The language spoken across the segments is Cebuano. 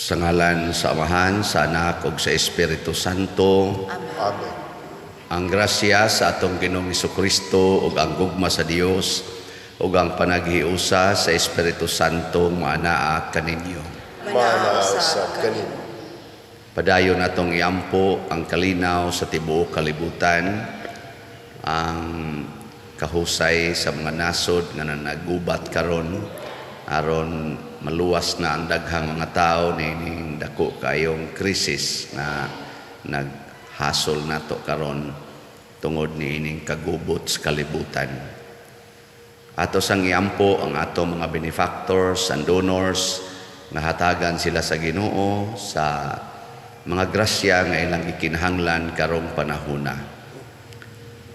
Sa ngalan sa Amahan, sa Anak ug sa Espiritu Santo. Amen. Amen. Ang grasya sa atong Ginoong Kristo ug ang gugma sa Dios ug ang panaghiusa sa Espiritu Santo maanaa kaninyo. Maanaa usab kanimo. Padayon natong iampo ang kalinaw sa tibuok kalibutan, ang kahusay sa mga nasod nga nanagubat karon aron maluwas na ang daghang mga tao niining dako kayong krisis na naghasol nato karon tungod niining kagubot sa kalibutan. Ato sang iampo ang ato mga benefactors and donors nga hatagan sila sa Ginoo sa mga grasya nga ilang gikinahanglan karong panahona.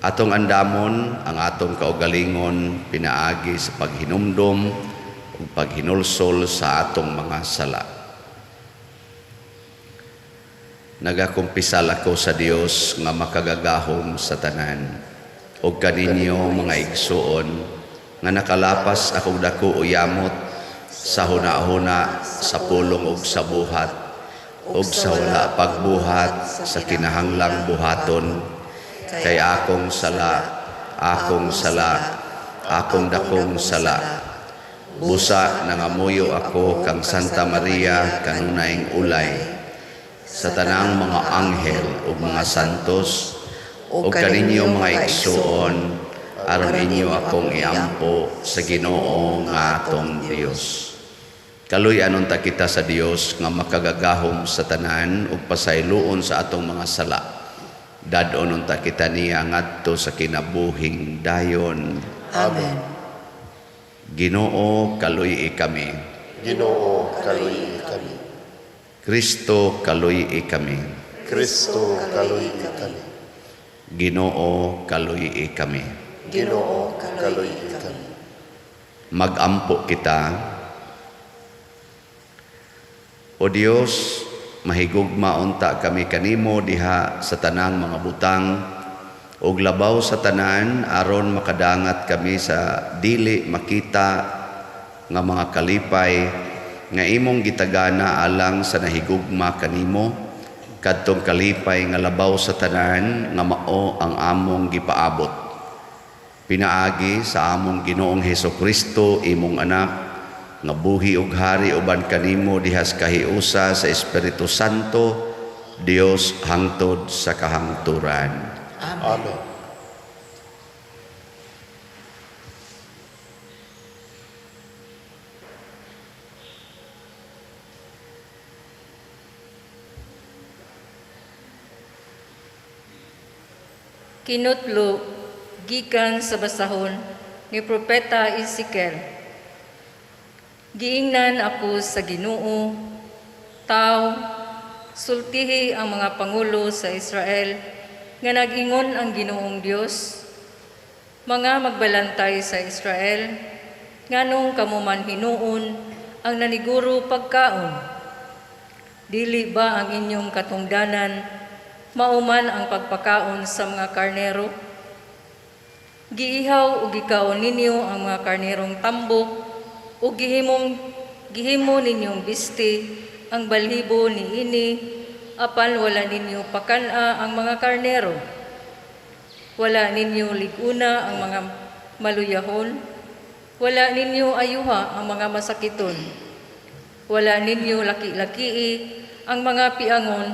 Atong andamon ang atong kaugalingon pinaagi sa paghinumdom ug paghinulsol sa atong mga sala. Nagakumpisal ako sa Dios nga makagagahom sa tanan ug kaninyo, mga igsuon, nga nakalapas akong dako o yamot sa huna-huna, sa pulong ug sa buhat ug sa wala pagbuhat sa kinahanglang buhaton, kay akong sala, akong sala, akong dakong sala. Busa nangamuyo ako kang Santa Maria, kanunayng ulay, sa tanang mga anghel ug mga santos, ug kaninyo, mga igsuon, aron inyo akong iampo sa Ginoo nga atong Dios. Kaluy-an unta kita sa Dios nga makagagahom sa tanan ug pasayloon sa atong mga sala. Dad-on unta kita niya ngadto sa kinabuhing dayon. Amen. Ginoo, kaluy-i kami. Ginoo, kaluy-i kami. Kristo, kaluy-i kami. Kristo, kaluy-i kami. Ginoo, kaluy-i kami. Ginoo, kaluy-i kami. Magampo kita. O Dios, mahigugma unta kami kanimo diha sa tanang mga butang ug labaw sa tanan aron makadangat kami sa dili makita nga mga kalipay nga imong gitagana alang sa nahigugma kanimo, kadtong kalipay nga labaw sa tanan nga mao ang among gipaabot pinaagi sa among Ginoong Heso Kristo, imong Anak, nga buhi ug hari uban kanimo diha sa kahiusa sa Espiritu Santo, Dios, hangtod sa kahangturan. Amen. Amen. Kinutlo gikan sa basahon ni Propeta Ezekiel. Giingnan ako sa Ginoo, "Tao, sultihi ang mga pangulo sa Israel nga nag-ingon ang Ginoong Dios: Mga magbalantay sa Israel, nganong kamo man hinuon ang naniguro pagkaon? Dili ba ang inyong katungdanan mao man ang pagpakaon sa mga karnero? Giihaw ug gikaon ninyo ang mga karnerong tambok ug gihimo ninyong biste ang balhibo niini, apan wala ninyo pakan-a ang mga karnero. Wala ninyo lig-una ang mga maluyahon, wala ninyo ayuha ang mga masakiton. Wala ninyo laki-lakii ang mga piangon,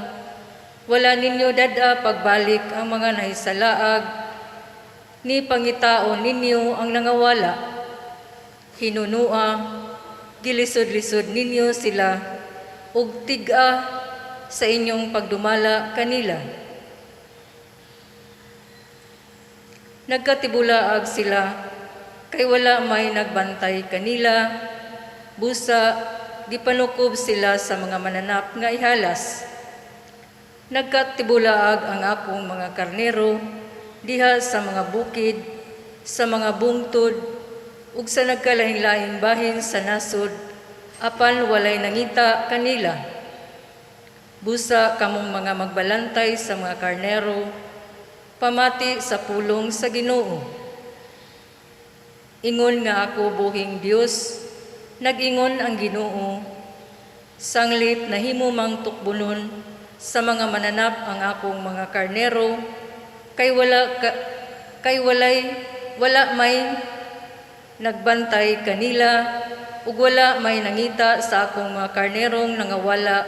wala ninyo dad-a pagbalik ang mga nahisalaag, ni pangitaon ninyo ang nangawala. Hinunua, gilisod-lisod ninyo sila, ug tig-a sa inyong pagdumala kanila. Nagkatibulaag sila, kay wala may nagbantay kanila, busa gipanukob sila sa mga mananap nga ihalas. Nagkatibulaag ang akong mga karnero diha sa mga bukid, sa mga bungtod, ug sa nagkalain-laing bahin sa nasod, apan walay nangita kanila. Busa kamong mga magbalantay sa mga karnero, pamati sa pulong sa Ginoo. Ingon nga ako buhing Dios, nag-ingon ang Ginoo, Sanglit nahimo mang tukbonon sa mga mananap ang akong mga karnero, kay wala ka, kay walay wala may nagbantay kanila ug wala may nangita sa akong mga karnerong nangawala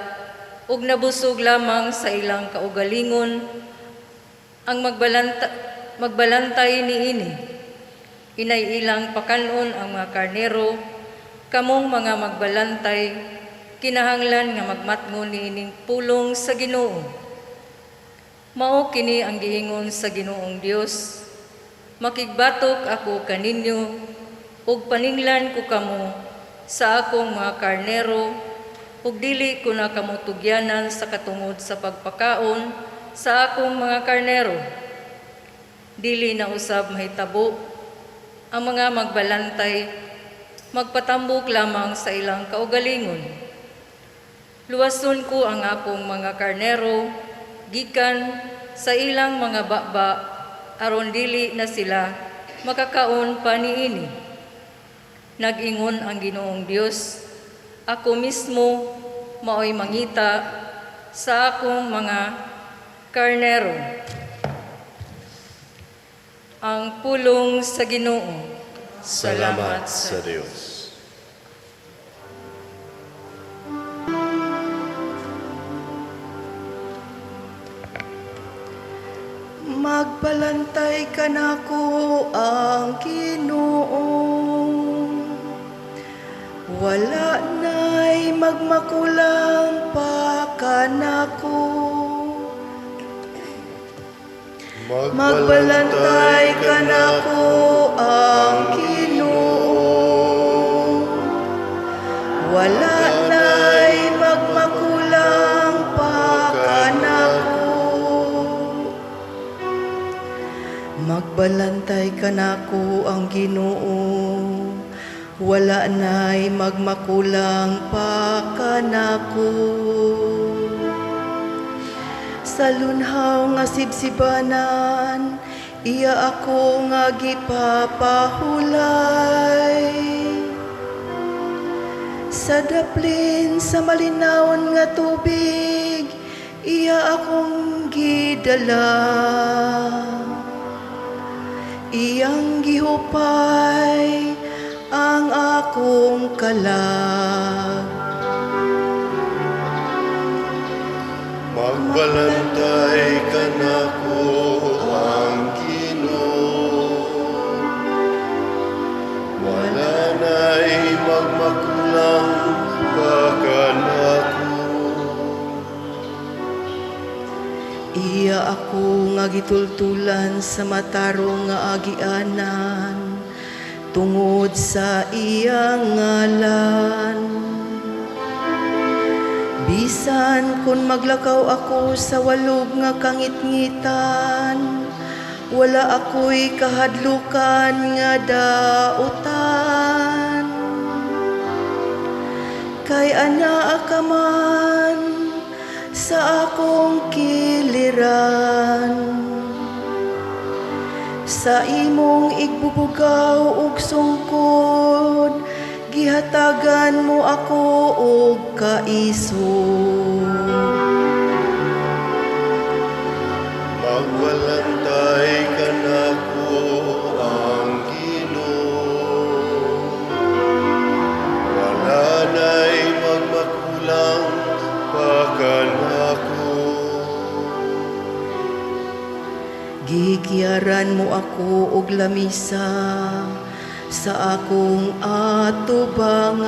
ug nabusog lamang sa ilang kaugalingon ang magbalantay niini. Inay ilang pakanon ang mga karnero. Kamong mga magbalantay, kinahanglan nga magmatngon niining pulong sa Ginoo. Mao kini ang giingon sa Ginoong Dios: Makigbatok ako kaninyo ug paninglan ko kamo sa akong mga karnero ug dili ko na kamo tugyanan sa katungod sa pagpakaon sa akong mga karnero. Dili na usab mahitabo ang mga magbalantay magpatambok lamang sa ilang kaugalingon. Luwason ko ang akong mga karnero gikan sa ilang mga baba aron dili na sila makakaon pa niini. Nag-ingon ang Ginoong Dios, ako mismo maoy mangita sa akong mga karnero. Ang pulong sa Ginoo. Salamat sa Dios. Magbalantay kanako ang Ginoo. Wala na'y magmakulang pa kanako. Magbalantay kanako ang Ginoo. Wala na'y magmakulang pa kanako. Magbalantay kanako ang Ginoo. Wala na'y magmakulang pa kanako. Sa lunhaw nga sibsibanan, iya ako nga gipapahulay. Sa daplin sa malinawon nga tubig, iya akong gidala. Iyang gihupay ang akong kalag. Magbalantay kanako ang Ginoo. Wala na'y magmakulang pa kanako. Iya ako nga gitultulan sa matarong nga agianan tungod sa iyang ngalan. Bisan kung maglakaw ako sa walog nga kangitngitan, wala ako'y kahadlukan nga dautan. Kay anaa ka man sa akong kiliran. Sa imong igbubugaw ug sungkod, gihatagan mo ako og kaisog. Magbalantay kanako ang Ginoo. Wala na'y magmakulang pa kanako. Gigyaran mo ako og lamisa sa akong atubangan.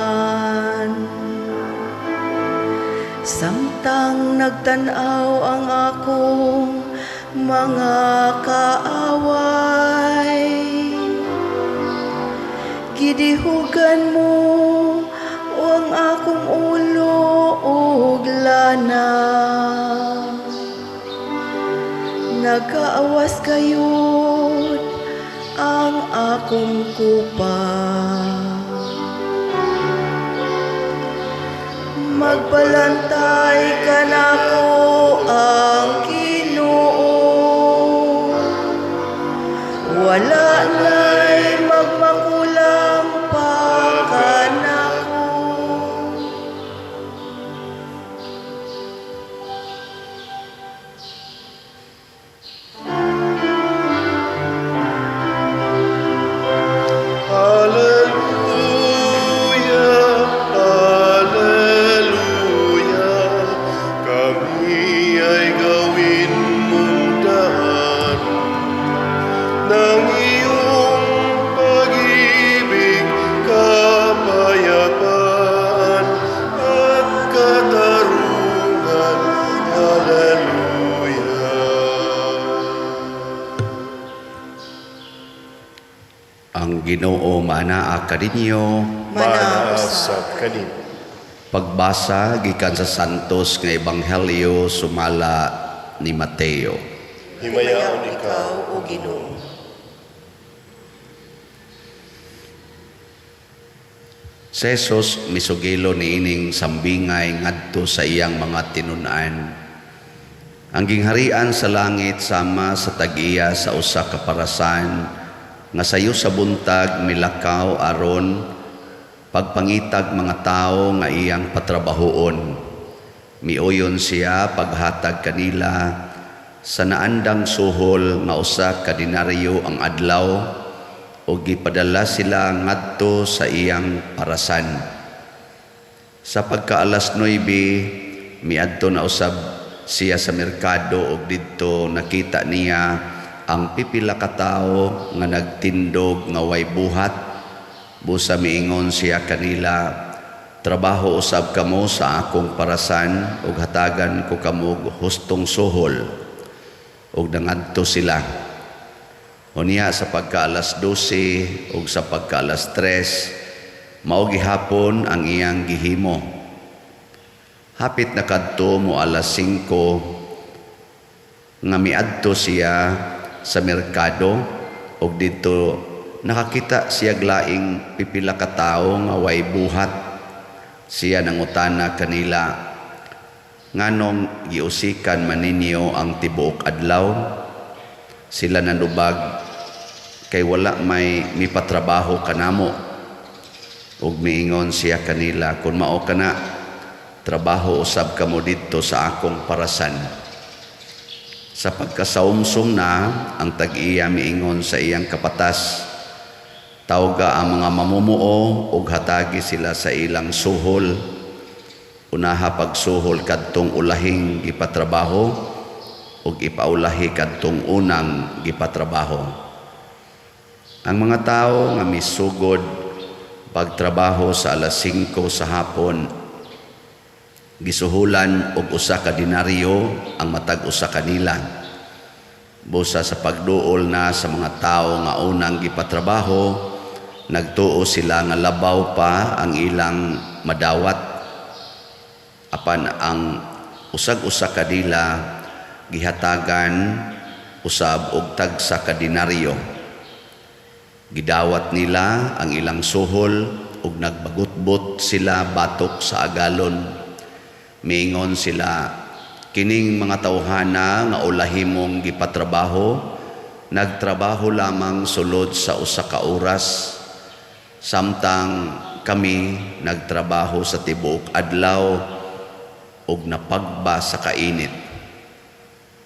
Samtang nagtan-aw ang akong mga kaaway, gidihugan mo ang akong ulo og lana. Nagkaawas gayud ang akong kupa. Magbalantay kanako ang Ginoo. Wala na'y magmakulang pa kanako. Ang Ginoo maanaa kaninyo. Manaa Manaa usab usab kanimo. Pagbasa gikan sa Santos nga Ebanghelyo sumala ni Mateo. Himayaon ikaw, o Ginoo. Si Jesus misugilo niining sambingay ngadto sa iyang mga tinun-an. Ang gingharian sa langit sama sa tag-iya sa usa ka parasan nga sayo sa buntag milakaw aron pagpangitag mga tawo nga iyang patrabahoon. Miuyon siya paghatag kanila sa naandang suhol nga usa ka denaryo ang adlaw ug gipadala sila ngadto sa iyang parasan. Sa pagka alas 9, miadto na usab siya sa merkado ug didto nakita niya ang pipila ka tawo nga nagtindog nga way buhat. Busa miingon siya kanila, trabaho usab kamo sa akong parasan ug hatagan ko kamo og hustong suhol. Ug nangadto sila. Unya sa pagka alas 12 ug sa pagka alas 3, mao gihapon ang iyang gihimo. Hapit na kadto mo alas 5 nga miadto siya sa merkado ug didto nakakita siya laing pipila ka tawo nga way buhat. Siya nangutana kanila, nganong giusikan man ninyo ang tibuok adlaw? Sila nanubag, kay wala may mipatrabaho kanamo. Ug miingon siya kanila, kun mao kana, trabaho usab kamo didto sa akong parasan. Sa pagkasaumsum na, ang tag-iya miingon sa iyang kapatas, tawga ang mga mamumuo ug hatagi sila sa ilang suhol. Unaha pagsuhol kadtong ulahing gipatrabaho ug ipaulahi kadtong unang gipatrabaho. Ang mga tawo nga misugod pagtrabaho sa alas 5 sa hapon, gisuhulan og usa ka denaryo ang matag usa kanila. Busa sa pagduol na sa mga tawo nga unang gipatrabaho, nagtuo sila nga labaw pa ang ilang madawat. Apan ang usag-usa kanila gihatagan usab og tagsa ka denaryo. Gidawat nila ang ilang suhol ug nagbagutbot sila batok sa agalon. Miingon sila, kining mga tawhana nga ulahi mong gipatrabaho, nagtrabaho lamang sulod sa usa ka oras, samtang kami nagtrabaho sa tibuok adlaw ug napagba sa kainit.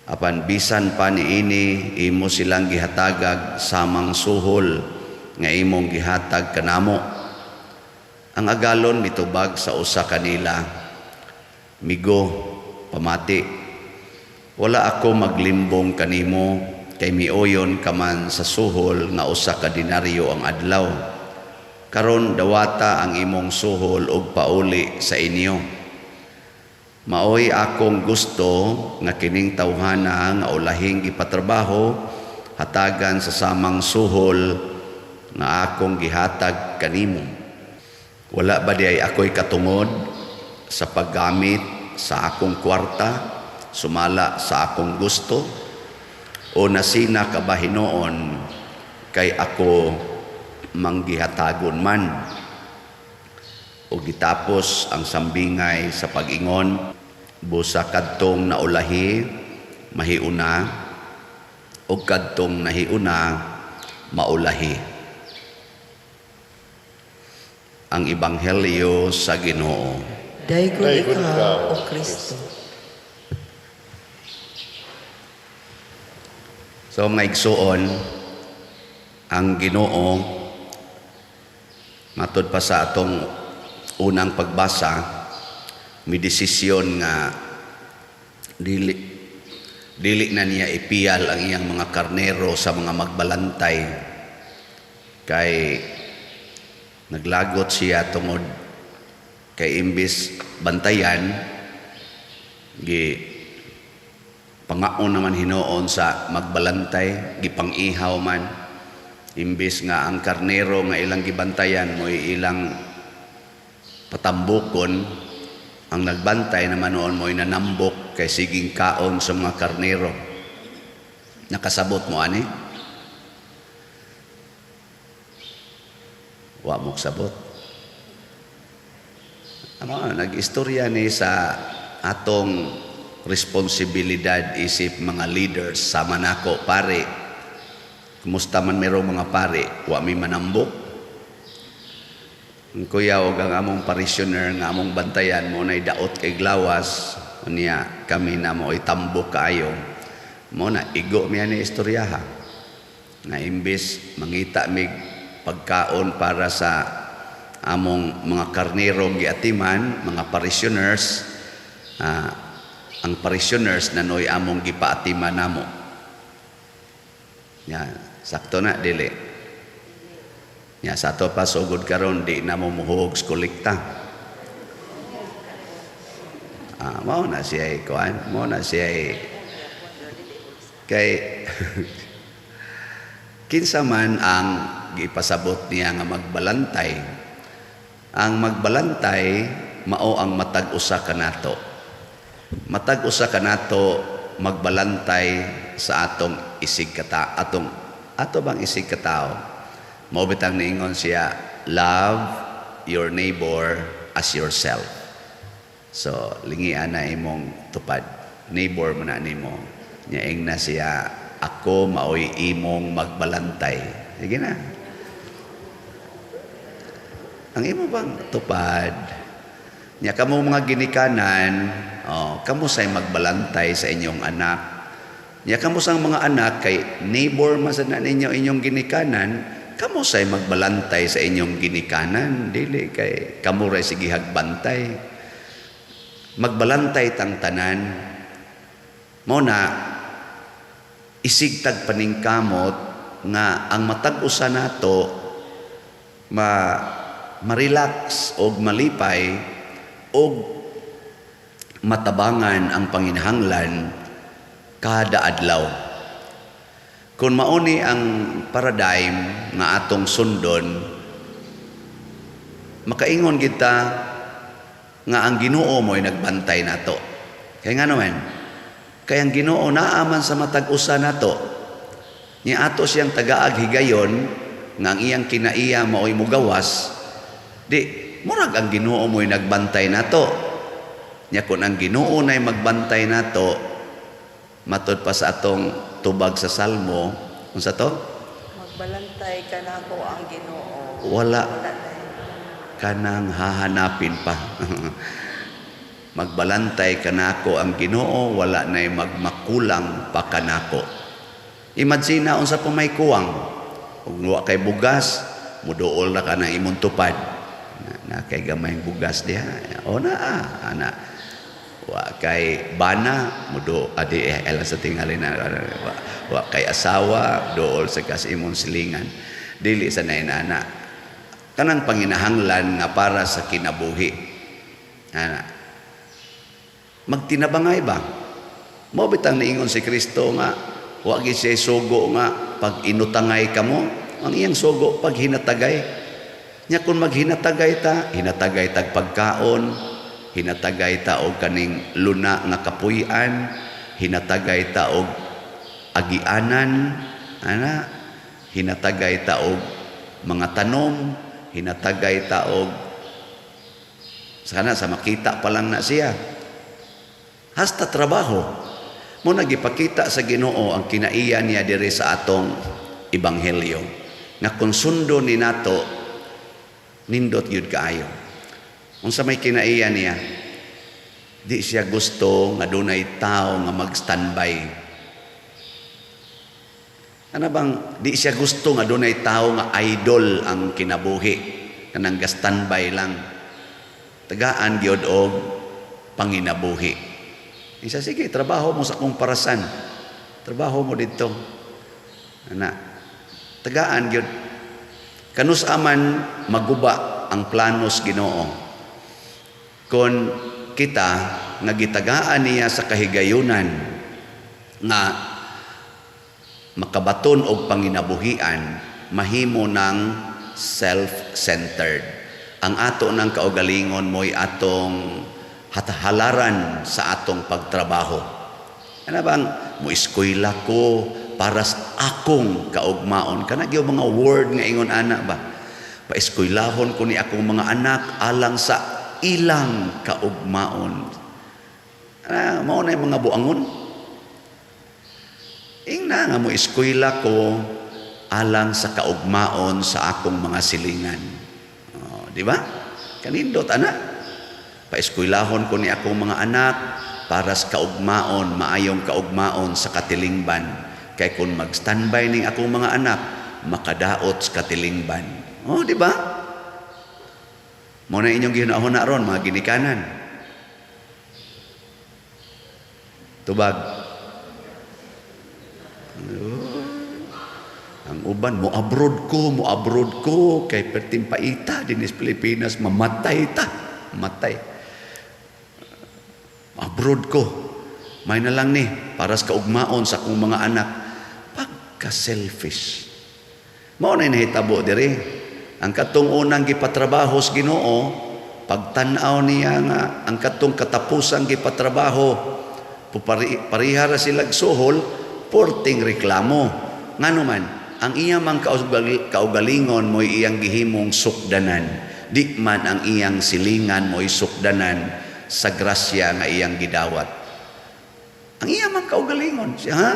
Apan bisan pa niini, imo silang gihatagag samang suhol nga imong gihatag kanamo. Ang agalon mitubag sa usa kanila, migo, pamati, wala ako maglimbong kanimo kay mioyon ka man sa suhol nga usa ka denaryo ang adlaw. Karon dawata ang imong suhol og pauli sa inyo. Maoy akong gusto nga kining tawhana nga ulahing gipatrabaho hatagan sa samang suhol nga akong gihatag kanimo. Wala ba di ay ako'y katungod sa paggamit sa akong kwarta, sumala sa akong gusto? O nasina ka ba hinuon kay ako manggihatagon man? O gitapos ang sambingay sa pag-ingon, busa kadtong naulahi mahiuna, o kadtong nahiuna maulahi. Ang Ebanghelyo sa Ginoo. Daygon Daygon ikaw, ikaw, o Kristo. So mga igsuon, ang Ginoo matud pa sa atong unang pagbasa, may desisyon nga dili na niya ipiyal ang iyang mga karnero sa mga magbalantay, kay naglagot siya tungod kay imbis bantayan, gi pangaon naman hinuon sa magbalantay, gipang-ihaw man. Imbis nga ang karnero nga ilang gibantayan mo'y ilang patambukon, ang nagbantay naman noon mo'y nanambok kay siging kaon sa mga karnero. Nakasabot mo ani? Wa mo sabot. Amo nag-istorya ni sa atong responsibilidad isip mga leaders sama nako pare. Kumusta man merong mga pare, wa mi manambok. Ang kuya og ang among parishioner nga among bantayan mo nay daot kay glawas, unya kami na mo tambok kaayo. Mo na igo mi ani istoryaha. Nga imbis mangita mig pagkaon para sa among mga karnero giatiman, mga parishioners, ang parishioners na noy among gipaatiman namo. Ya, sakto na dili. Ya, sa ato pa sugod karon di na mo muhuog sa kolekta. Mao na siya kuan, mao na siya kay kinsa man ang gipasabot niya nga magbalantay. Ang magbalantay mao ang matag usa kanato. Matag usa kanato magbalantay sa atong isig kata, atong ato bang isig katao. Mao bitang niingon siya, love your neighbor as yourself. So lingian na imong tupad, neighbor man na nimo. Nya ingna siya, ako maoy imong magbalantay. Sige na. Ang imo bang tupad? Nya kamo mga ginikanan, oh, kamo say magbalantay sa inyong anak. Nya kamo sang mga anak kay neighbor man sad na ninyo inyong ginikanan, kamo say magbalantay sa inyong ginikanan, dili kay kamo ra sige hagbantay. Magbalantay tang tanan. Mao na isig tag paningkamot nga ang matag usa nato ma-relax og malipay og matabangan ang panginahanglan kada adlaw. Kung mauni ang paradigm nga atong sundon, makaingon kita nga ang Ginoo mo'y nagbantay nato. Kaya nga naman, kaya ang Ginoo naaman sa matag usa nato. Nya ato siyang tagaag higayon nga ang iyang kinaiya mao'y mugawas, di murag ang Ginoo mo'y nagbantay nato. Nya kun ang Ginoo na'y magbantay nato, matud pa sa atong tubag sa Salmo, unsa to? Magbalantay kanako ang Ginoo. Wala kanang hahanapin pa. Magbalantay kanako ang Ginoo, wala na'y magmakulang pa kanako. Imagine na unsa pa may kuwang. Ug wa kay bugas, muduol na ka ng imong tupad. Na kay gamay bugas diha. O na, ana. Wa kay bana, mudo adi ela sa tingali na wa kay asawa, duol sa kas imong silingan. Dili sa nainana. Kanang panginahanglan nga para sa kinabuhi. Ana. Magtinabangay ba? Mao bitang niingon si Kristo nga wa gyud siya sugo nga pag inutangay kamo, ang iyang sugo pag hinatagay. Nya kun maghinatagay ta, hinatagay tag pagkaon, hinatagay ta og kaning luna nga kapuy-an, hinatagay ta og agianan, ana, hinatagay ta og mga tanom, hinatagay ta og sana sa makita pa lang na siya. Hasta trabaho. Mo nagipakita sa Ginoo ang kinaiya niya diri sa atong ebanghelyo. Nga kung sundo ni nato, nindot gyud kaayo. Unsa may kinaiya niya? Di siya gusto nga dunay tao nga mag-standby. Ana bang di siya gusto nga dunay tao nga idol ang kinabuhi, kanang ga-standby lang. Tagaan gyud og panginabuhi. Isa sige, trabaho mo sa akong parasan. Trabaho mo dito. Ana, tagaan gyud. Kanus aman maguba ang planos Ginoo. Kon kita nga gitagaan niya sa kahigayunan nga makabaton og panginabuhian, mahimo ng self-centered. Ang ato ng kaugalingon mo'y atong hatahalaran sa atong pagtrabaho. Ano bang mo eskwela ko para sa akong kaugmaon? Kana gyud mga word nga ingon ana ba? Paeskwelahon ko ni akong mga anak alang sa ilang kaugmaon. Ah, mao na yung mga buangon. Ingna nga mo eskwela ko alang sa kaugmaon sa akong mga silingan. Oh, di ba? Kanindot ana. Paeskwelahon ko ni akong mga anak para sa kaugmaon, maayong kaugmaon sa katilingban. Kay kung mag-standby ning akong mga anak, makadaot sa katilingban. Oh, di ba? Mao na inyong gihunahuna ron, mga ginikanan. Tubag. Oh. Ang uban, mo abroad ko, kay perting paita dinis Pilipinas, mamatay ta, matay. Abroad ko, may na lang ni, para sa kaugmaon sa akong mga anak. Pagka-selfish. Mao na nahitabo diri. Ang katong unang gipatrabaho sa Ginoo, pagtan-aw niya nga ang katong katapusang gipatrabaho, pariha ra sila suhol, porting reklamo. Ngano man, ang iya mang kaugalingon mo'y iyang gihimong sukdanan. Di man ang iyang silingan mo'y sukdanan sa grasya nga iyang gidawat. Ang iya mang kaugalingon, siya, ha?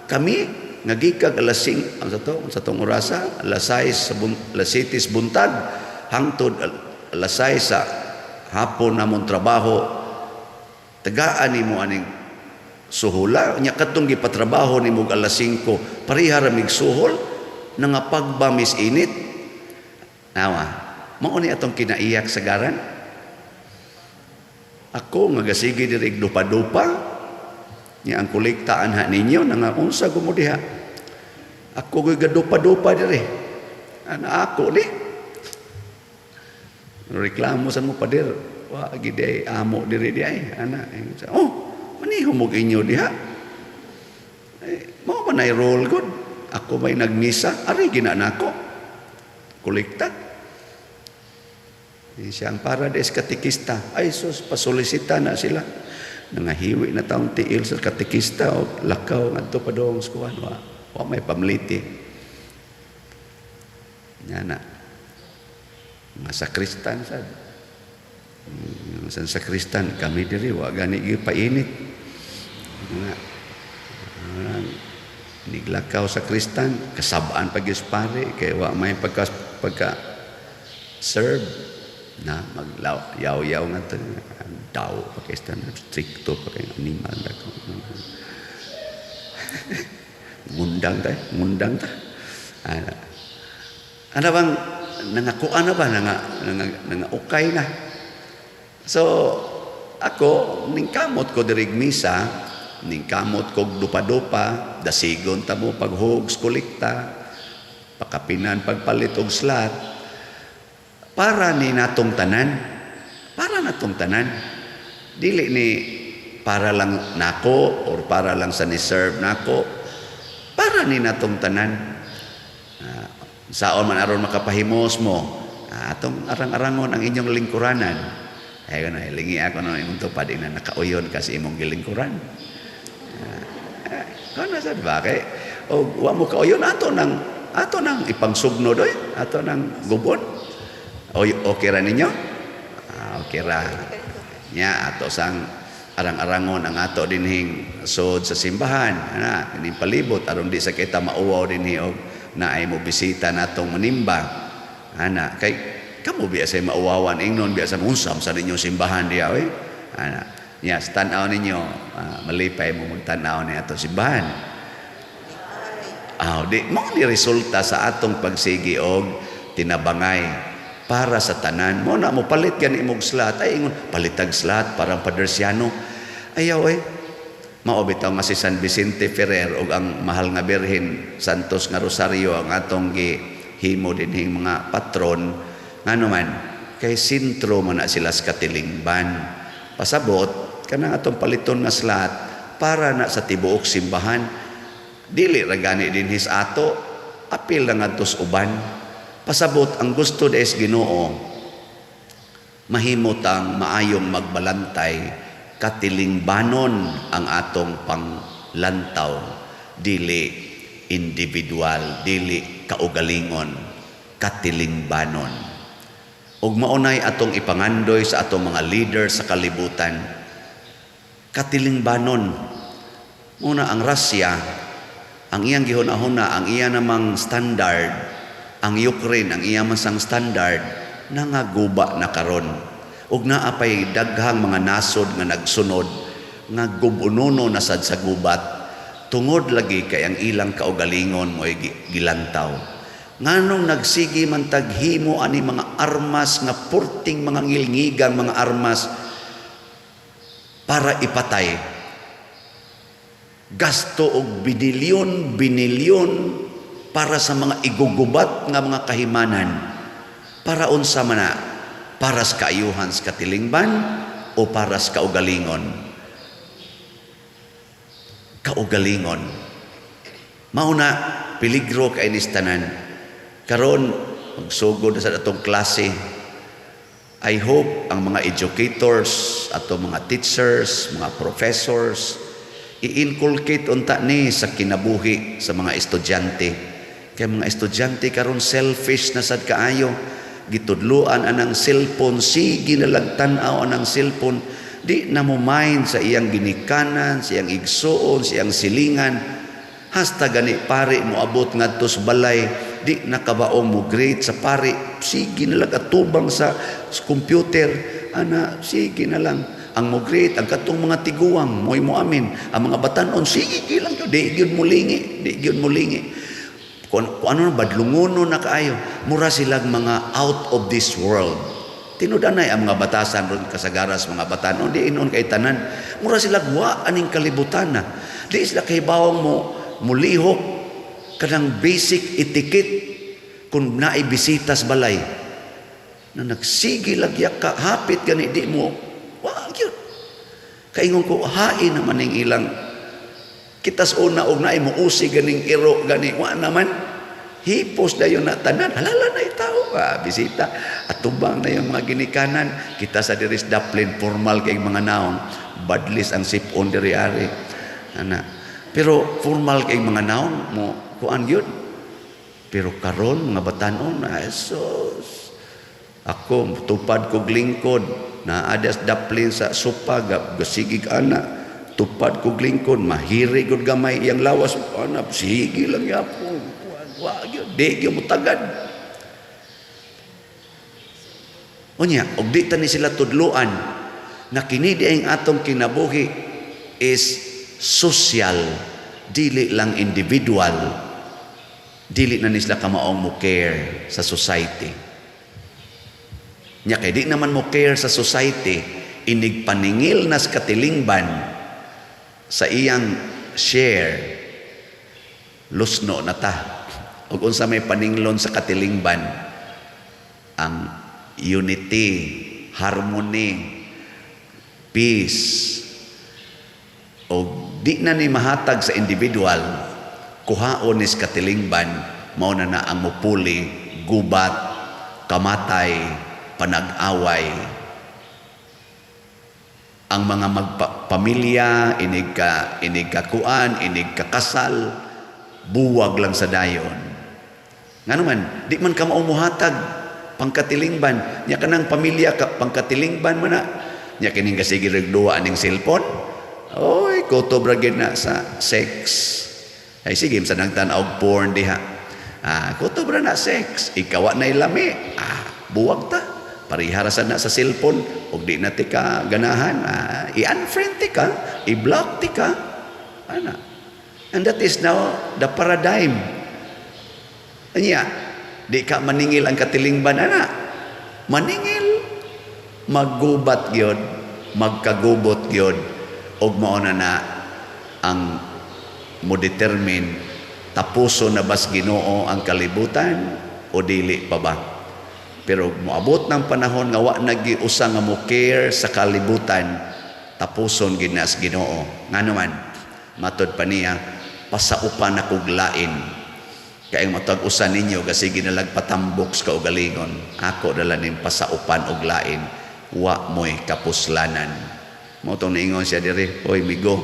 Kami nga gikag alas 5, ang sa to, sa tong orasa, alas 6 sa alas 7 sa buntag, hangtod alas 6 sa hapon namong trabaho, tagaan nimo aning suhula, nya katong gipatrabaho nimo alas 5, pareha ra mig suhol, nangapagbamis init. Nawa, mao ni atong kinaiyak sa garan. Ako nga gasigi diri dupa-dupa, nya ang kolekta anha ninyo nangaunsa ko mo diha. Ako goy gadupa-dupa diri. Ana ako ni. Reklamo sa mo pader. Wa gid ay amo diri di ay ana. Oh, maniho mo inyo diha. Eh, mao man ay roll good. Ako may nagmisa, ari gina nako. Kolekta. Eh, siya ang para des katekista. Ay sus, pasolisita na sila. Nangahiwi na taong tiil sa katekista o lakaw ngadto pa dong sa kuwan, wa may pamliti. Nga na. Mga sakristan sad. Mga san sakristan kami diri wa gani gyud painit. Nga. Niglakaw sa kristan, kasabaan pa gyud pare kay wa may pagka serve na maglaw yaw-yaw nga to daw Pakistan stricto pa kay animal dako. Ngundang ta, ngundang ta. Ana. Ana bang nangakuan na ba nanga ukay na. So ako ningkamot ko diri misa, ningkamot kog dupa-dupa, dasigon ta mo paghugs kolekta, pakapinan pagpalit og slot, para ni natong tanan, para natong tanan. Dili ni para lang nako or para lang sa ni-serve nako, para ni natong tanan. Saon man aron makapahimos mo, atong arang-arangon ang inyong lingkuranan. Ay na lingi ako na imong tupad ina nakauyon kasi imong gilingkuran. Kana sad ba kay o wa mo kauyon ato nang ipangsugno doy, ato nang gubon. O okay ra ninyo? Okay ra. Nya ato sang arang-arangon ang ato dinhing sod sa simbahan, ana kining palibot aron di sa kita mauwaw dinhi og naay mo bisita natong manimba. Ana kay kamo biya say mauwawan ingnon biya sa unsam sa ninyong simbahan diha oy. Ana nya tan-aw ninyo, malipay mo magtan-aw ni atong simbahan. Di mo ni resulta sa atong pagsigi og tinabangay para sa tanan. Mo na mo palit gani imong slot, ay ingon palitag slot parang padersyano. Ayaw eh. Mao bitaw nga si San Vicente Ferrer og ang mahal nga Birhen Santos nga Rosario ang atong gihimo dinhing mga patron. Ngano man kay sentro man na sila sa katilingban. Pasabot kanang atong paliton nga slot para na sa tibuok simbahan. Dili ra gani dinhi sa ato, Apil na ngadto sa uban. Pasabot ang gusto des Ginoo, mahimo tang maayong magbalantay, katilingbanon ang atong panglantaw, dili individual, dili kaugalingon, katilingbanon. Ug maunay atong ipangandoy sa atong mga leader sa kalibutan, katilingbanon. Muna ang Russia, ang iyang gihuna-huna, ang iya namang standard, ang Ukraine, ang iya man sang standard, nangaguba na karon. Ug naa pay daghang mga nasod nga nagsunod nga gubunono na sad sa gubat, tungod lagi kay ang ilang kaugalingon mo'y gilantaw. Nganong nagsigi man taghimo ani mga armas nga purting mga ngilngigang mga armas para ipatay? Gasto og binilyon, binilyon para sa mga igugubat nga mga kahimanan. Para unsa man na? Para sa kaayuhan sa katilingban o para sa kaugalingon? Kaugalingon. Mauna, peligro kay nis tanan. Karon magsugod na sa atong klase. I hope ang mga educators, atong mga teachers, mga professors, i-inculcate unta ni sa kinabuhi sa mga estudyante. Kay mga estudyante karon selfish na sad kaayo. Gitudluan anang cellphone, sige na lang tan-aw anang cellphone. Di na mo mind sa iyang ginikanan, sa iyang igsuon, sa iyang silingan. Hasta gani pare mo abot ngadto sa balay, di nakabaong mo greet sa pare, sige na lang atubang sa computer, ana, sige na lang. Ang mo greet, ang katong mga tiguang, mo'y mo amin, ang mga batanon, sige lang gyud, di gyud mo lingi, di gyud mo lingi. Kung ano na, badlungono na kaayo, mura silang mga out of this world. Tinud-anay ang mga batasan ron kasagaras, mga batanon, di inon kay tanan. Mura sila wa aning kalibutan na. Di sila kahibawang mo mulihok kanang basic etiquette kung naay bisita sa balay. Na nagsige lagyak ka, hapit gani di mo, wa gyud. Kaingon ko, hain naman ning ilang kitas una og naay mo usi ganing iro gani, wa naman. Hipos dayon na tanan, halala na itaw, bisita. Atubang na yung mga ginikanan. Kita sa diris daplin, formal kay mga naong. Badlis ang sipon diri ari. Ana. Pero formal kay mga naong mo kuan gyud. Pero karon mga batanon, ay sus. Ako tupad kog lingkod, naa das daplin sa sopa, gasigig ana. Tupad kog lingkod, mahiri gud gamay iyang lawas, ana sige lang yapon. Wa gyud, di gyud mo tagad. Unya, og di ta ni sila tudluan na kini di ang atong kinabuhi is social, dili lang individual. Dili na ni sila kamaong mo care sa society. Nya kay di naman mo care sa society, inig paningil nas katilingban sa iyang share, lusno na ta. Ug unsa may paninglon sa katilingban? Ang unity, harmony, peace. Og di na ni mahatag sa individual, kuhaon ni sa katilingban, mao na na ang mupuli, gubat, kamatay, panag-away. Ang mga magpamilya, inig ka kuan, inig ka kasal, buwag lang sa dayon. Ngano man, di man ka maumuhatag pangkatilingban. Nya kanang pamilya ka pangkatilingban man na. Nya kining kasige reg duwa aning cellphone. Oy, kutob ra gyud na sa sex. Ay sige, sa nagtan-aw og porn diha. Kutob ra na sex. Ikaw na lami. Buwag ta. Pareha ra sad na sa cellphone. Og di na ti ka ganahan, i-unfriend ti ka, i-block ti ka. Ana. And that is now the paradigm. Anya, di ka maningil ang katilingban, ana. Maningil, maggubat gyud, magkagubot gyud, og mao na na ang mo determine tapuso na bas Ginoo ang kalibutan o dili pa ba. Pero moabot ng panahon nga wa nagiusa nga mo care sa kalibutan, tapuson gid na sa Ginoo. Ngano man, matod pa niya, pasaupan na kog lain. Kay ang matag usa ninyo kasi ginalag patambok sa kaugalingon, ako dala ning pasaupan og lain, wa mo'y kapuslanan. Mao tong niingon siya diri, "Oy migo,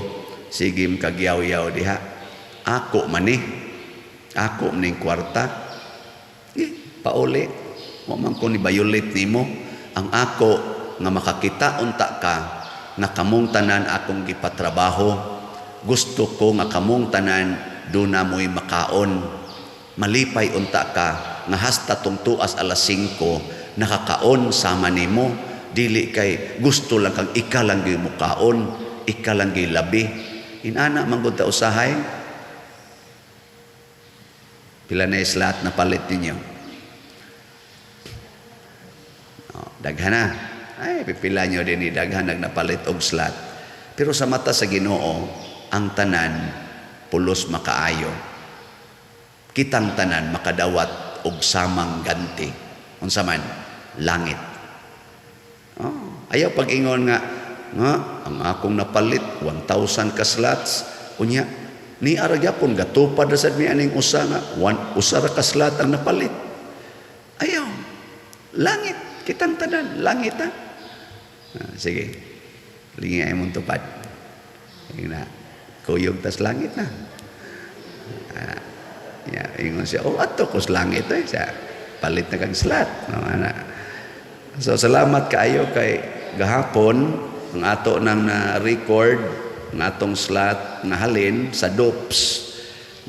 sige kagyaw-yaw diha. Ako man ni. Ako ning kwarta. Eh, pauli. Wa man ko ni violate nimo. Ang ako nga makakita unta ka nga kamong tanan akong gipatrabaho. Gusto ko nga kamong tanan duna mo'y makaon. Malipay unta ka nga hasta tungtuas alas 5 nakakaon sama nimo. Dili kay gusto lang kang ika lang gyud mukaon, ika lang gyud labi." Inana man gud ta usahay. Pila na slot na palit ninyo? Oh, daghan na. Ay, pipila nyo din ni daghan nagnapalit og slot. Pero sa mata sa Ginoo, ang tanan pulos makaayo. Kitang tanan makadawat og samang ganti. Unsa man? Langit. Oh, ayaw pag-ingon nga ang akong napalit 1,000 ka slots unya ni ara gyapon gatupad ra sad mi aning usa nga usa ra ka slot ang napalit. Ayaw. Langit kitang tanan, langit ha. Ah, sige. Lingi ay mong tupad. Sige na. Kuyog tas langit na. Ah, ya, ingon siya, "Oh, ato kos langit eh." Siya, palit na kag slot. No, ana. So salamat kaayo kay gahapon ang ato nang na-record ang atong slot nga halin sa DOPS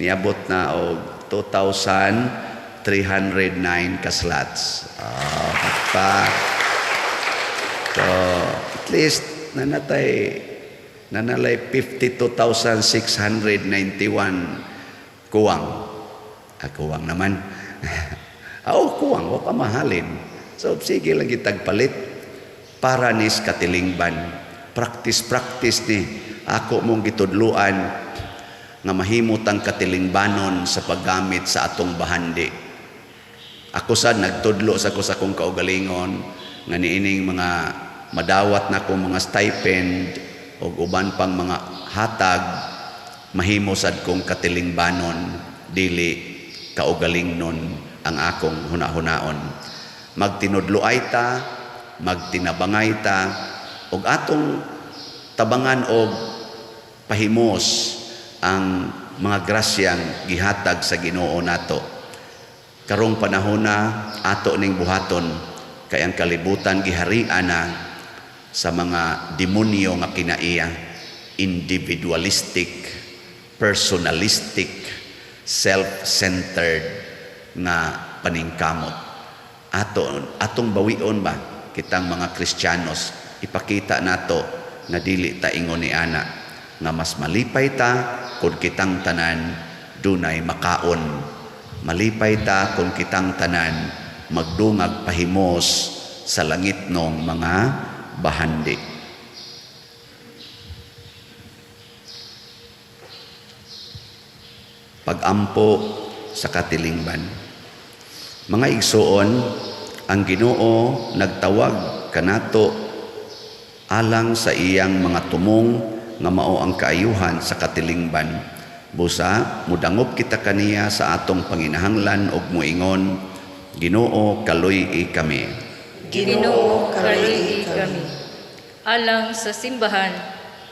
niabot na og 2,309 ka slots. Ah, pa. So, at least nanalay 52,691 kuwang. Ah, kuwang naman. Oh, kuwang, wa pa mahalin. So, sige lang kitag palit para nis katilingban. Practice, practice ni ako mong gitudluan nga mahimot ang katilingbanon sa paggamit sa atong bahandi. Ako sad nagtudlo sa ko sa akong kaugalingon nga niining mga madawat na akong mga stipend o uban pang mga hatag, mahimo sad kong katilingbanon, dili kaugalingnon ang akong hunahunaon. Magtinudloay ta, magtinabangay ta, ug atong tabangan og pahimos ang mga grasyang gihatag sa Ginoo nato. Karong panahona ato ning buhaton kay ang kalibutan giharian na sa mga demonyo nga kinaiya, individualistic, personalistic, self-centered nga paningkamot. Ato atong bawion ba kitang mga Kristiyanos, ipakita nato nga dili ta ingon ni ana, nga mas malipay ta kung kitang tanan dunay makaon. Malipay ta kung kitang tanan magdungag pahimos sa langit nong mga bahandi. Pagampo sa katilingban. Mga igsoon, ang Ginoo nagtawag kanato alang sa iyang mga tumong nga mao ang kaayuhan sa katilingban. Busa mudangop kita kaniya sa atong panginahanglan og moingon, "Ginoo, kaluy-i kami." Ginoo, kaluy-i kami. Alang sa simbahan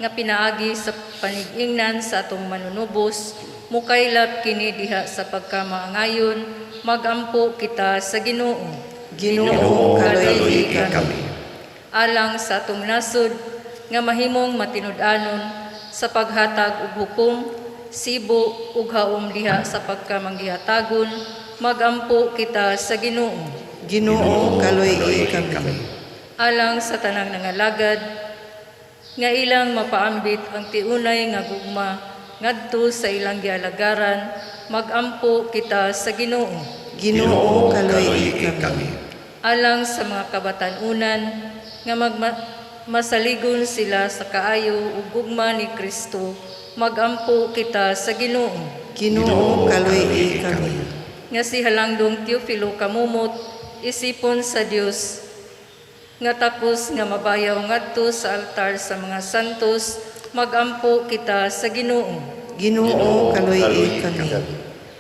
nga pinaagi sa panigingnan sa atong manunubos, mukaylap kini diha sa pagkamaangayon, magampo kita sa Ginoo. Ginoo, kaluy-i kami. Alang sa atong nasod nga mahimong matinud-anon sa paghatag og hukom, sibo ug haom diha sa pagkamanggihatagon, magampo kita sa Ginoo. Ginoo, kaluy-i kami. Alang sa tanang nangalagad nga ilang mapaambit ang tiunay nga gugma ngadto sa ilang gialagaran, magampo kita sa Ginoo. Ginoo, kaluy-i kami. Alang sa mga kabatan-unan nga masaligon sila sa kaayo ug gugma ni Kristo, magampo kita sa Ginoo. Ginoo, kaluy-i kami. Nga si Halangdong Teofilo Camomot isipon sa Dios nga takos nga mabayaw ngadto sa altar sa mga santos, magampo kita sa Ginoo. Ginoo, kaluy-i kami.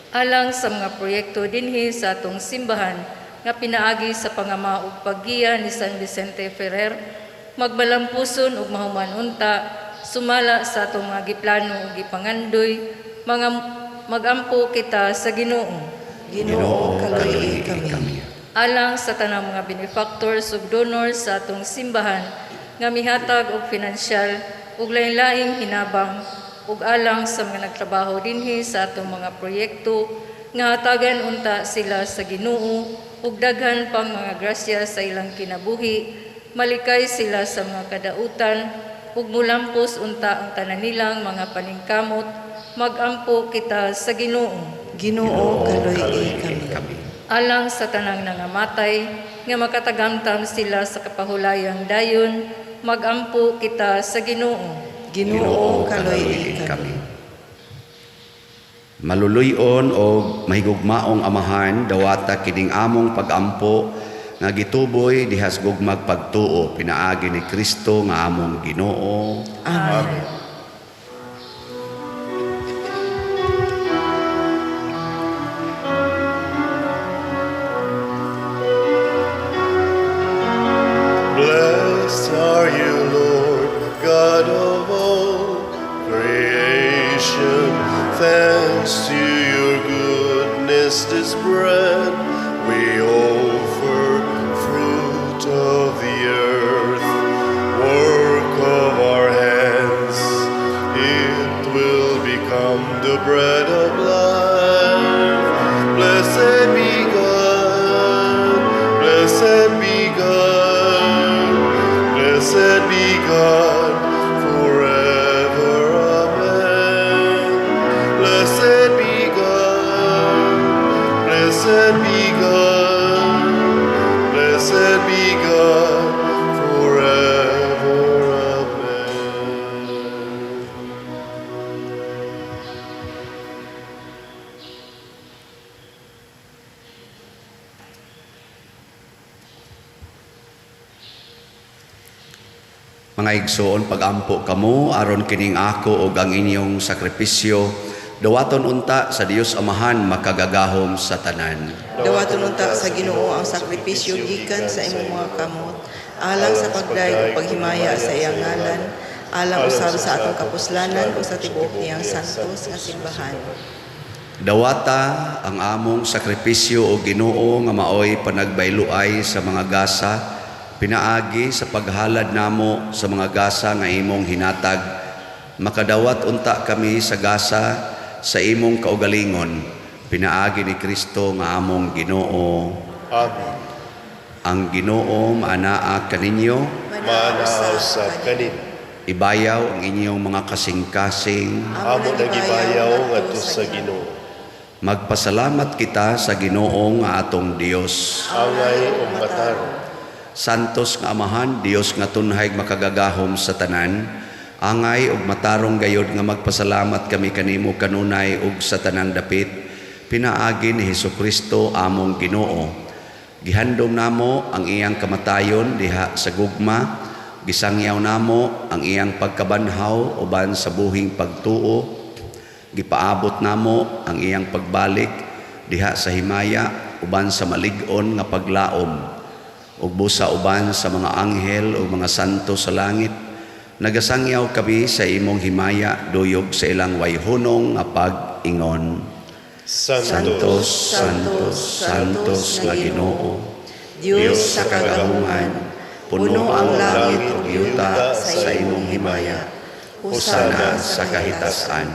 Alang sa mga proyekto dinhi sa atong simbahan nga pinaagi sa pangama ug paggiya ni San Vicente Ferrer, magbalampuson ug mahuman unta sumala sa atong mga giplano ug gipangandoy, mga magampo kita sa Ginoo. Ginoo, kaluoyi kami. Alang sa tanang mga benefactors ug donors sa atong simbahan nga mihatag og pinansyal ug lain-laing hinabang, ug alang sa mga nagtrabaho dinhi sa atong mga proyekto nga hatagan unta sila sa Ginoo ug daghan pang mga grasya sa ilang kinabuhi, malikay sila sa mga kadautan ug mulampos unta ang tanan nilang mga paningkamot, magampo kita sa Ginoo. Ginoo, kaluoyi kami. Alang sa tanang nangamatay nga makatagamtam sila sa kapahulayang dayon, magampo kita sa Ginoo. Ginoo, kaluoyi kami. Maluluy-on o mahigugmaong Amahan, dawata kining among pagampo nga gituboy dihas gugmag pagtuo pinaagi ni Kristo nga among Ginoo. Amen. Blessed are you, Lord, God of all creation. Thanks to your goodness, this bread we offer, fruit of the earth, work of our hands. It will become the bread of life. Blessed be God, blessed be God, blessed be God forever. Amen. Blessed be God, blessed be God, blessed be God forever. Amen. Mga igsoon, pagampo kamo aron kining ako ug ang inyong sakripisyo dawaton unta sa Dios Amahan makagagahom sa tanan. Dawaton unta sa Ginoo ang sakripisyo gikan sa imong mga kamot, alang sa pagdayeg ug paghimaya sa iyang ngalan, alang usab sa atong kapuslanan ug sa tibuok niyang santos nga simbahan. Dawata ang among sakripisyo o Ginoo nga maoy panagbayluay sa mga gasa, pinaagi sa paghalad namo sa mga gasa nga imong hinatag. Makadawat unta kami sa gasa sa imong kaugalingon, pinaagi ni Kristo nga among Ginoo. Amen. Ang Ginoo maanaa kaninyo. Maanaa usab kanimo. Ibayaw ang inyong mga kasing-kasing. Amo nagibayaw ngadto sa Ginoo. Magpasalamat kita sa Ginoo nga atong Dios. Angay ug matarong. Santos nga Amahan, Dios nga tunhay makagagahom sa tanan, angay ug matarong gayod nga magpasalamat kami kanimo kanunay ug sa tanang dapit, pinaagi ni Hesukristo among Ginoo. Gihandom namo ang iyang kamatayon diha sa gugma, gisangyaw namo ang iyang pagkabanhaw uban sa buhing pagtuo, gipaabot namo ang iyang pagbalik diha sa himaya uban sa malig-on nga paglaom, ug busa uban sa mga anghel ug mga santo sa langit. Nagasangyaw kami sa imong himaya duyog sa ilang wayhunong nga pag-ingon. Santos, Santos, Santos, Santos nga Ginoo, Dios sa kagahuman, puno ang langit ug yuta sa imong himaya. Hosana sa kahitasan.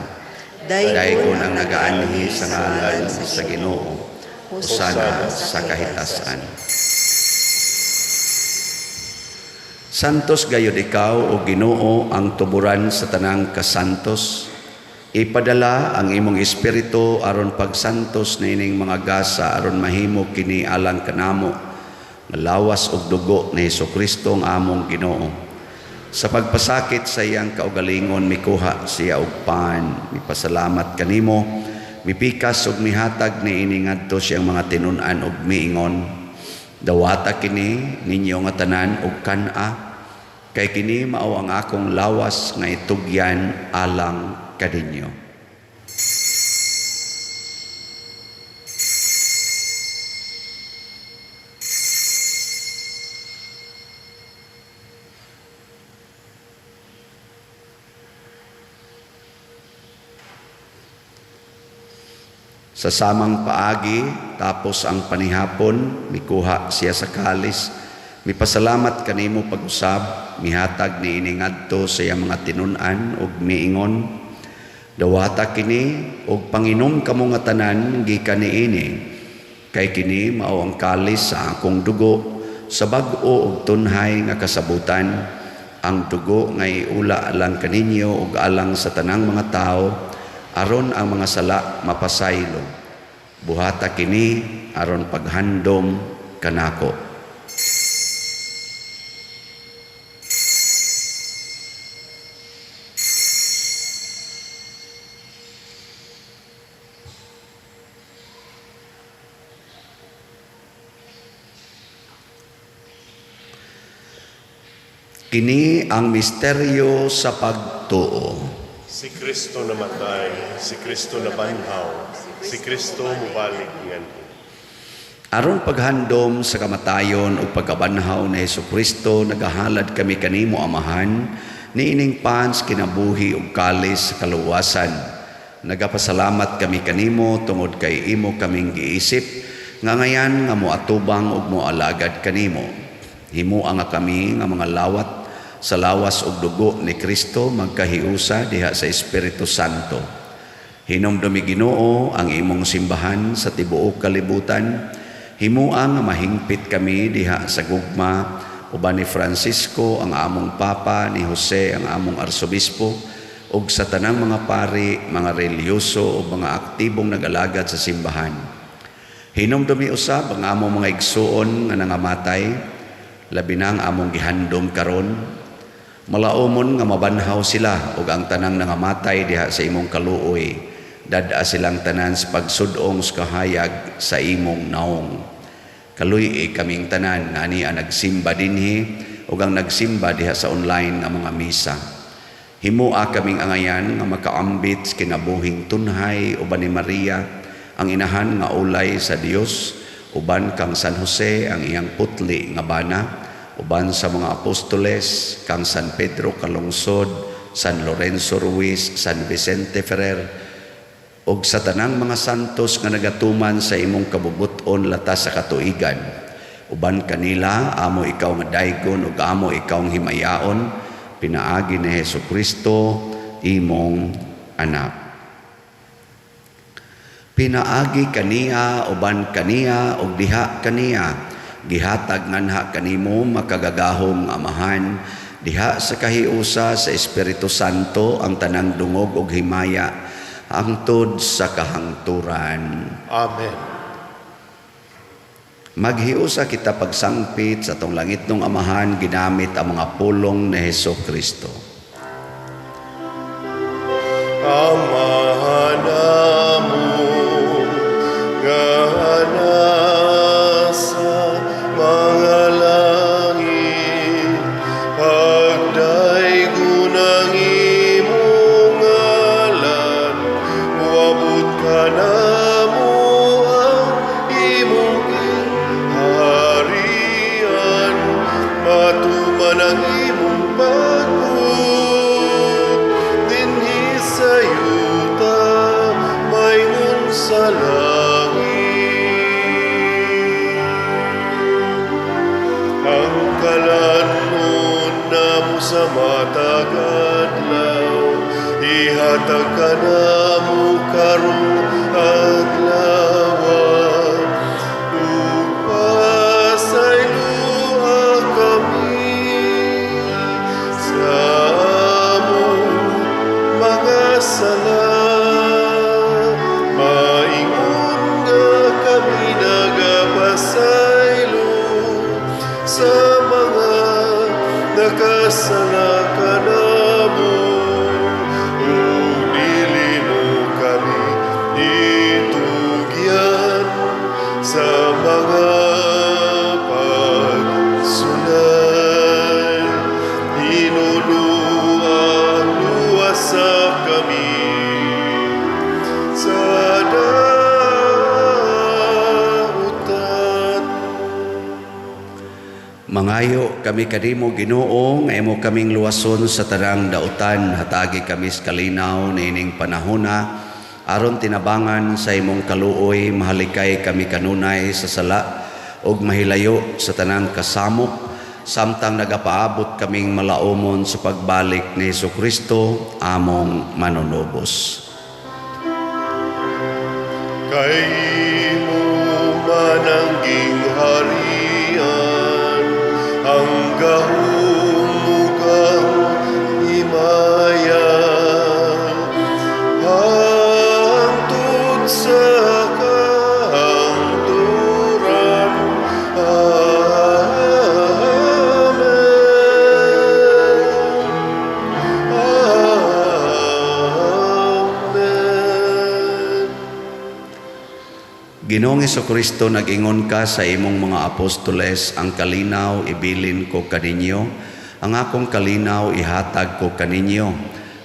Daygon ang nagaanhi sa ngalan sa Ginoo. Hosana sa kahitasan. Santos gayud ikaw o Ginoo ang tuburan sa tanang kasantos. Ipadala ang imong espiritu aron pagsantos niining mga gasa aron mahimo kini alang kanamo nga lawas ug dugo ni Hesukristo ang among Ginoo. Sa pagpasakit sa iyang kaugalingon mikuha siya og pan, mipasalamat kanimo, mipikas ug mihatag niini ngadto siyang mga tinun-an ug miingon. Dawata kini ninyo nga tanan ug kan-a, kay kini mao ang akong lawas nga itugyan alang kaninyo. Sa samang paagi, tapos ang panihapon, mikuha siya sa kalis, mipasalamat kanimo pag-usab, mihatag niini ngadto sa iyang mga tinun-an ug miingon, "Dawata kini ug panginom kamo nga tanan gikan niini, kay kini mao ang kalis sa akong dugo sa bag-o ug tunhay nga kasabutan, ang dugo nga iula alang kaninyo ug alang sa tanang mga tawo, aron ang mga sala mapasaylo. Buhata kini aron paghandom kanako." Kini ang misteryo sa pagtuo. Si Kristo namatay, si Kristo nabanhaw, si Kristo mubalik nganhi. Aron paghandom sa kamatayon ug pagkabanhaw ni Hesukristo, nagahalad kami kanimo, Amahan, niining pans kinabuhi ug kalis sa kaluwasan. Nagapasalamat kami kanimo tungod kay imo kaming giisip nga ngayan nga moatubang ug moalagad kanimo. Himoa nga kami nga mga lawat sa lawas ug dugo ni Kristo magkahiusa diha sa Espiritu Santo. Hinumdumi, Ginoo, ang imong simbahan sa tibuok kalibutan. Himoa nga mahingpit kami diha sa gugma uban ni Francisco ang among Papa, ni Jose ang among Arsobispo, ug sa tanang mga pari, mga relihiyoso ug mga aktibong nag-alagad sa simbahan. Hinumdumi usab ang among mga igsuon nga nangamatay, labi na ang among gihandom karon. Malaumon nga mabanhaw sila ug ang tanang nangamatay diha sa imong kaluoy. Dad-a silang tanan sa pagsud-ong sa kahayag sa imong naong. Kaluy-i kaming tanan nga ani ang nagsimba dinhi ug ang nagsimba diha sa online nga mga misa. Himoa kaming angayan nga makaambit sa kinabuhing tunhay uban ni Maria, ang inahan nga ulay sa Dios, uban kang San Jose ang iyang putli nga bana, uban sa mga apostoles, kang San Pedro Calungsod, San Lorenzo Ruiz, San Vicente Ferrer, ug sa tanang mga santos nga nagatuman sa imong kabubut-on latas sa katuigan. Uban kanila, amo ikaw nga daygon ug amo ikaw ang himayaon, pinaagi ni Hesukristo, imong anak. Pinaagi kaniya, uban kaniya, ug diha kaniya, gihatag nganha kanimo makagagahom nga Amahan, diha sa kahiusa sa Espiritu Santo ang tanang dungog ug himaya hangtod sa kahangturan. Amen. Maghiusa kita pagsangpit sa atong langitnong Amahan ginamit ang mga pulong ni Hesukristo. Amahan namo nga nasa mga langit, pagdaygon ang imong ngalan, moabot kanamo ang imong gingharian, matuman ang imong pagbuot dinhi sa yuta maingon sa langit. Ang kalan-on namo sa matag adlaw, ihatag kanamo karong adlaw, ug pasayloa kami sa among mga sala, maingon nga kami nagapasaylo sa mga nakasala kanamo, ug dili mo kami itugyan sa mga pagsulay. Hinuluan luwasa kami sa dautan. Mangayo kami kanimo, Ginoo, nga imo kaming luwason sa tanang dautan. Hatagi kami sa kalinaw niining panahona Aron tinabangan sa imong kaluoy, mahalikay kami kanunay sa sala ug mahilayo sa tanang kasamok, samtang nagapaabot kaming malaumon sa pagbalik ni Hesukristo, among manunubos. Kay imo man ang gingharian, ang gahom ug ang himaya, hangtod sa kahangturan. Amen. Amen. Ginoong Hesukristo, nag-ingon ka sa imong mga apostoles, "Ang kalinaw ibilin ko kaninyo, ang akong kalinaw ihatag ko kaninyo.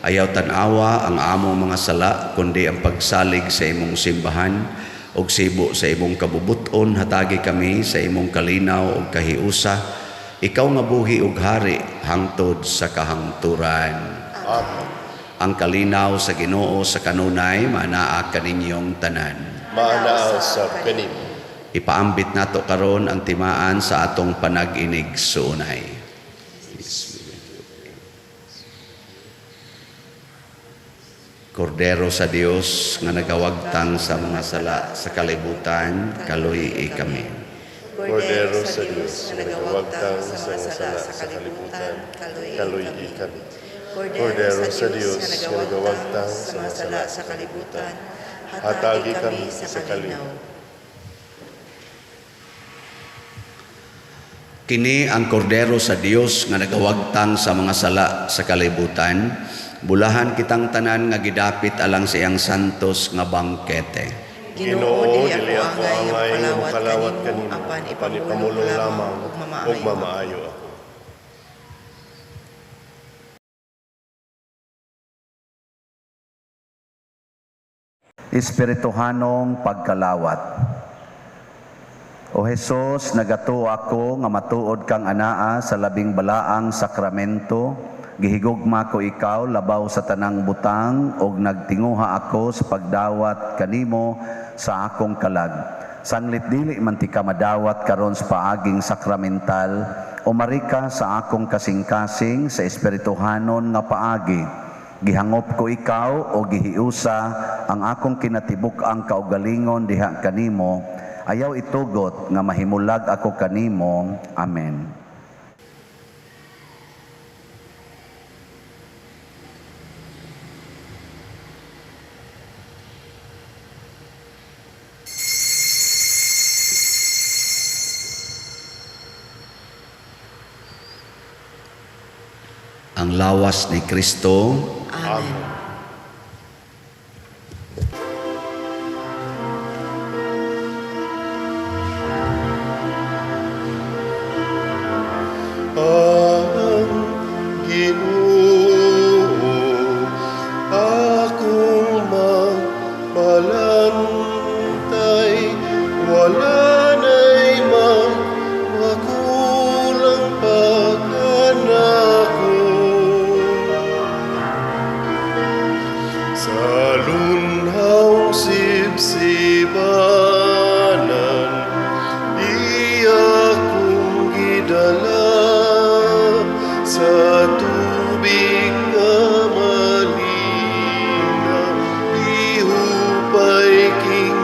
Ayaw tan-awa ang among mga sala, kundi ang pagsalig sa imong simbahan, ug sibo sa imong kabubuton, hatagi kami sa imong kalinaw ug kahiusa. Ikaw nga buhi ug hari hangtod sa kahangturan." Amen. Ang kalinaw sa Ginoo sa kanunay manaa kaninyong tanan. Maanaa sab kanimo. Ipaambit nato karon ang timaan sa atong panag-inig suunay. Kordero sa Dios nga nagawagtang sa mga sala sa kalibutan, kaluy-i kami. Kordero sa Dios nga nagawagtang sa mga sala sa kalibutan, kaluy-i kami. Kordero sa Dios nga nagawagtang sa mga sala sa kalibutan, hatagi kami sa kalinaw. Kini ang kordero sa Dios nga nagawagtang sa mga sala sa kalibutan. Bulahan kitang tanan nga gidapit alang sa iyang santos nga bangkete. Ginoo, dili ako angay nga nga makalawat makalawat kanimo, kanimo, apan apan ipamulong ipamulong lamang lamang ug ug mamaayo. mamaayo ako. Espirituhanong pagkalawat. O Hesus, nagatuo ako nga matuod kang anaa sa labing balaang sakramento. Gihigugma ko ikaw labaw sa tanang butang ug nagtinguha ako sa pagdawat kanimo sa akong kalag. Sanglit dili man ti ka madawat karon sa paaging sakramental, umari ka sa akong kasing-kasing sa espirituhanon nga paagi. Gihangop ko ikaw o gihiusa ang akong kinatibuk-ang kaugalingon diha kanimo. Ayaw itugot nga mahimulag ako kanimo. Amen. Ang lawas ni Kristo. Amen. Ang Ginoo akong magbalantay, wala na'y makulang pa kanako. Sa lunhaw sibsibanan, iya kong gidala sa tubig nga malinaw, ihupay king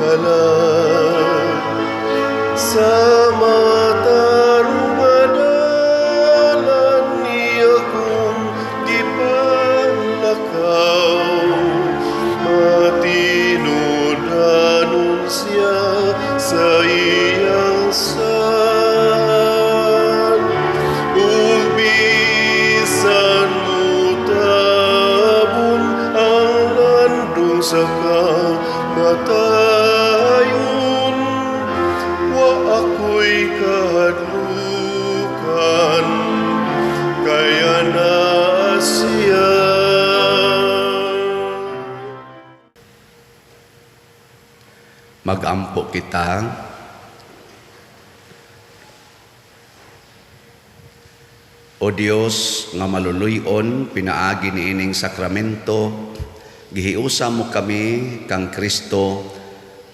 kalag. Sa matarong nga dalan, niya kong gipalakaw. Matinud-anon siya sa iyang sal. Ug bisan mutabon ang landong sa kamatayon, wa ako'y kahadlukan, kaya naa siya. Magampo kita. O Dios nga maluluyon, pinaagi niining sakramento, Gihiusa mo kami kang Kristo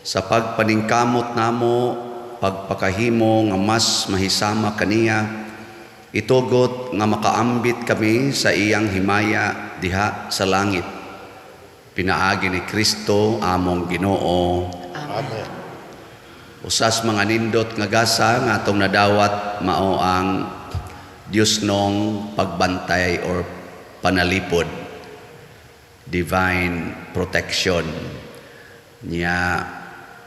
sa pagpaningkamot namo, pagpakahimo nga mas mahisama kaniya, itugot nga makaambit kami sa iyang himaya diha sa langit. Pinaagi ni Kristo among Ginoo. Amen. Usas mga nindot nga gasa nga atong nadawat mao ang Diosnong pagbantay or panalipod, divine protection. Nya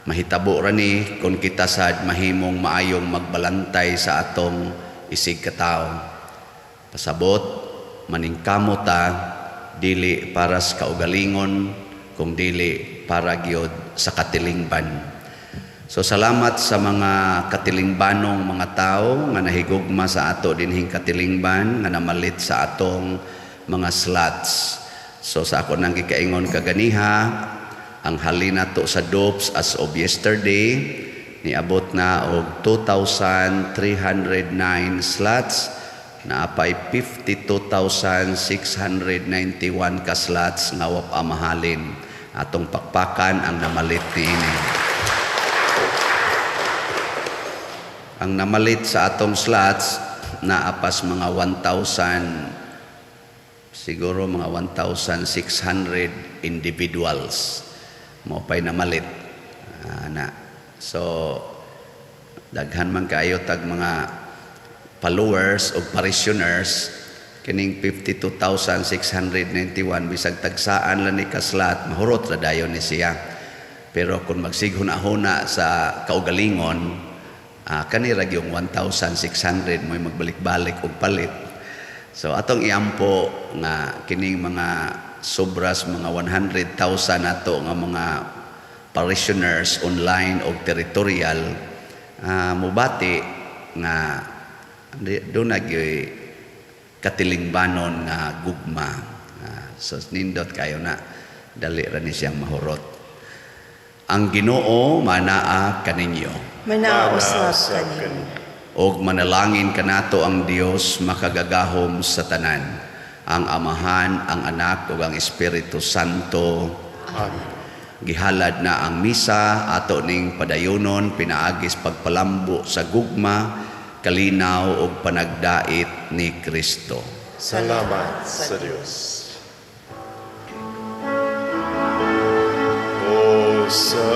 mahitabo ra ni kung kita sad mahimong maayong magbalantay sa atong isig katawo. Pasabot, maningkamot ta, dili para sa kaugalingon, kung dili para gyud sa katilingban. So salamat sa mga katilingbanong mga tao nga nahigugma sa ato dinhing katilingban nga namalit sa atong mga slots. So sa ako nang gikaingon kaganiha, ang halin nato sa dupes as of yesterday niabot na og 2,309 slots, naapay 52,691 ka slots nga wa pa mahalin. Atong pakpakan ang namalit niini. Ang namalit sa atong slots naapas mga 1,000, siguro mga 1,600 individuals mo pa'y namalit na. So daghan man kaayo tag mga followers o parishioners. Kining 52,691, bisag tagsaan lang ni ka slot, mahurot ra dayon ni siya. Pero kung magsighuna-huna sa kaugalingon, kani ra gyung 1,600 mo'y magbalik-balik og palit. So atong iampo nga kining mga sobras mga 100,000 nato nga mga parishioners online o territorial, mubati nga doon na gyuy katilingbanon nga gugma. So nindot kayo na, dali ra ni siyang mahurot. Ang Ginoo manaa kaninyo. Manaa usab Usab kaninyo. Og manalangin kanato ang Dios makagagahom sa tanan, ang Amahan, ang Anak ug ang Espiritu Santo. Amen. Gihalad na ang misa, ato ning padayonon pinaagis pagpalambo sa gugma, kalinaw ug panagdait ni Kristo. Salamat sa Dios. O sa